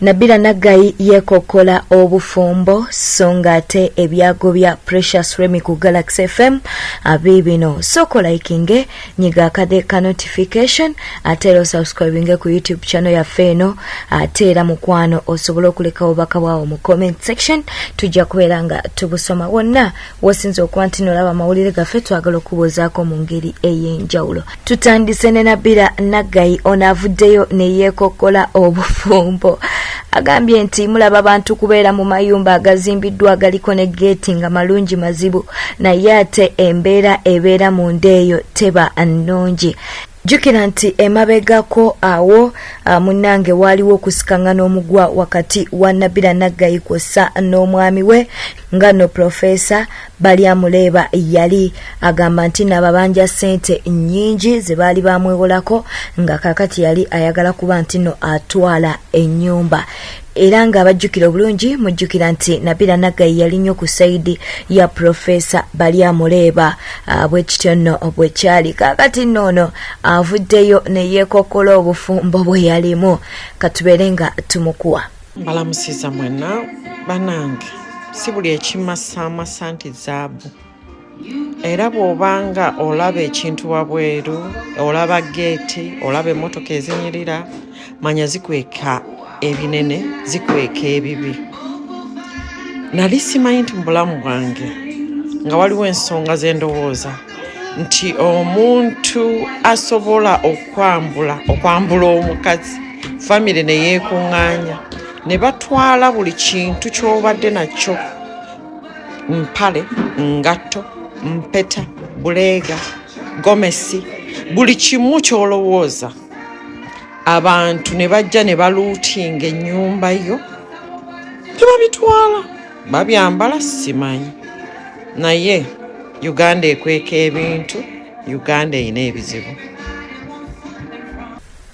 Nabila Naggayi yeekokkola obufumbo so ng'ate ebyagobya Precious Remy ku Galaxy FM biibino. Sooka olikinge, nyiga akade ka notification ate era osubscribinge ku YouTube channel yaffe eno, ate era mukwano osobola okuleka obubaka bwawo mu comment section, tujja kubeera nga tubusoma. Wonna wosinza okuba nti nolaba amawulire gaffe, twagala okubuuzaako mu ngeri ey'enjawulo. Tutandise ne Nabila Naggayi. Ono avuddeyo ne yeekokkola obufumbo. Agambye nti mulaba bantu kubeera mu mayumba agazimbiddwa agaliko ne geeti nga malungi mazibu, naye ate embeera ebeera munda eyo teba nnungi. Jjukira nti emabegako awo munnange waaliwo okusikangana omugwa wakati wa Nabila Naggayi kwossa n'omwami we, nga no Profesa Balyamuleeba yali agamba nti nababanja ssente nnyingi ze baali bamwewolako, nga kakati yali ayagala kuba nti no atwala ennyumba. Era nga abajjukira obulungi mujjukira nti Nabila Naggayi yali nnyo ku sayidi ya Profesa Balyamuleeba. Bwe kityo nno bwe kyali. Kaakati nno ono avuddeyo ne yeekokkola obufumbo bwe yalimu. Katubeere nga tumukuwa. Mbalamusiza mwenna banange. Si buli ekimasaamasa nti zaabu, era bw'obanga olaba ekintu wabweru, olaba geeti, olaba emmotoka ezinyirira, manya zikweka ebinene, zikweka ebibi. Nali simanyi nti mu bulamu bwange nga waliwo ensonga z'endowooza nti omuntu asobola okwambula omukazi, famire ne yeekuŋŋaanya ne batwala buli kintu ky'obadde nakyo, mpale, ngatto, mpeta, buleega, gomesi, buli kimu ky'olowooza, abantu ne bajja ne baluutinga ennyumba yo ne babitwala, babyambala. Simanyi, naye Uganda ekweka ebintu, Uganda erina ebizibu.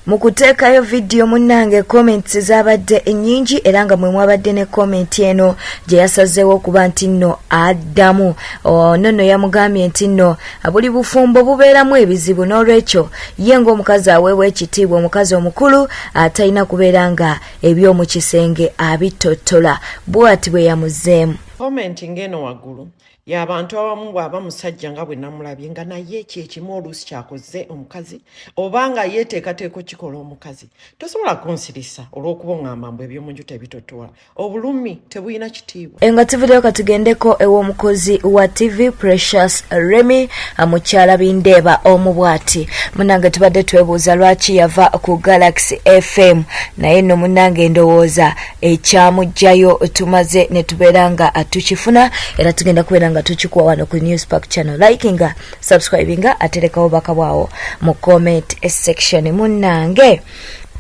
Mu kuteekayo vidiyo munnange, comments zaabadde nnyingi, era nga mwe mwabadde ne comment eno gye yasazeewo okuba nti nno addamu. Ono nno yamugambye nti nno buli bufumbo bubeeramu ebizibu, n'olwekyo ye ng'omukazi aweebwa ekitiibwa, omukazi omukulu atalina kubeera nga eby'omu kisenge abittottola. Bw'ati bwe yamuzeemu. Comment ng'eno waggulu y'abantu abamu, bw'aba musajja nga bwe namulabye nga naye kyekimu oluusi kyakoze omukazi, oba nga yeeteekateeka okikola omukazi, tosobola kunsirisa olw'okuba oŋŋamba mbu ebyomunju tebitottola. Obulumi tebulina kitiibwa. Nga tuvuddeyo, katugendeko ew'omukozi wa TV Precious Remy, mukyala Bindeeba omu bw'ati. Munange, tubadde twebuuza lwaki yava ku Galaxy FM, naye nno munange ndowooza ekyamuggyayo tumaze ne tubeera nga tukifuna, era tugenda kubeera nga tukikuwa wano ku Newspark channel. Likinga, subscribinga, aterekawo bubaka bwawo mu comment section. Munnange,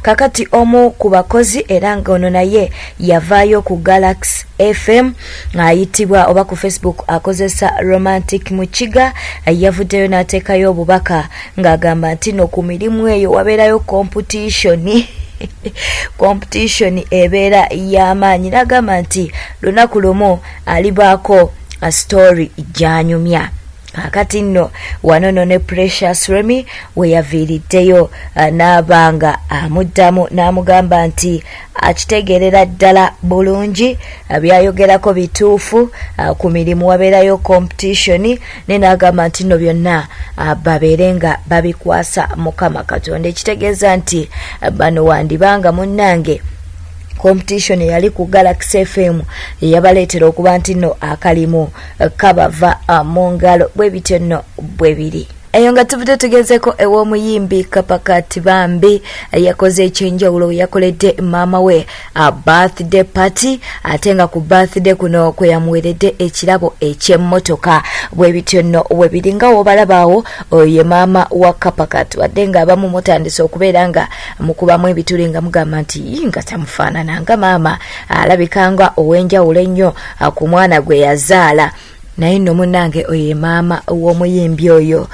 kakati omu ku bakozi, era nga ono naye yavaayo ku Galaxy FM, ayitibwa oba ku Facebook akozesa Romantic Mukiga, yavuddeyo n'ateekayo obubaka ng'agamba nti no ku mirimu eyo wabeerayo competition, competition ebeera y'amaanyi, n'agamba nti lunaku lumu alibaako story gy'anyumya. Kakati nno wano no ne Precious Remy we yaviiriddeyo n'aba nga amuddamu n'amugamba nti akitegeerera ddala bulungi, byayogerako bituufu, ku mirimu wabeerayo competition, ne n'agamba nti nno byonna babeere nga babikwasa Mukama Katonda, ekitegeeza nti bano wandibanga munnange competition eyali ku Galaxy FM yabaleetera okuba nti nno akalimu kabava mu ngalo. Bwe bityo nno bwe biri. Eyo nga tuvudde, tugezeko ew'omuyimbi Kapakati. Bambi yakoze ekyenjawulo, yakoledde maama we birthday party, ate nga ku birthday kuno kwe yamuweredde ekirabo eky'emmotoka. Bwe bityo nno we biri. Nga wobalabaawo, oyo ye maama wa Kapakat, wadde nga abamu mutandise okubeera nga mukubamu ebituli nga mugamba nti nga tamufaanana, nga maama alabika nga ow'enjawulo ennyo ku mwana gwe yazaala, naye nno munnange oyo ye maama w'omuyimbi oyo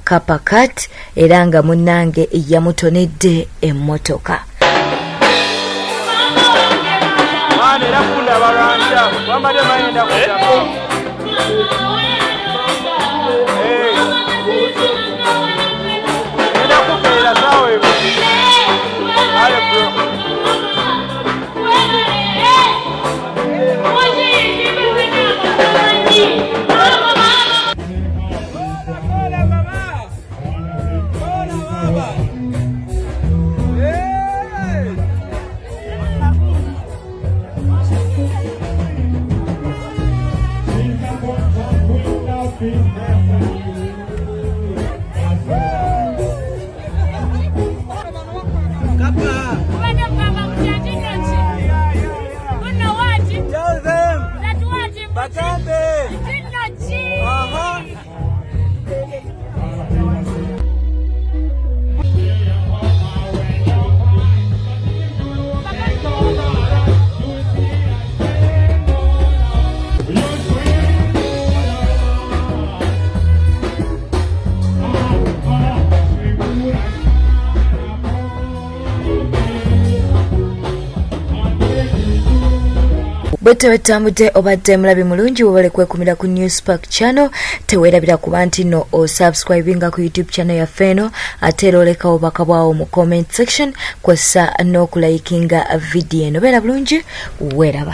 Kapakat, era nga munnange yamutonedde emmotoka. Mwana era kundaba lwankya, wambadde mayenda kundaba. Ngenda kukeera saawa 2. Ale bro. Bwetyo bwetutambudde. Obadde mulabi mulungi, webale kwekumira ku New Spark Channel. Teweerabira kuba nti nno osubscribinga ku YouTube channel yaffe eno, ate era olekawo obubaka bwawo mu comment section, kw'ossa n'okulayikinga vidiyo eno. Beera bulungi, weeraba.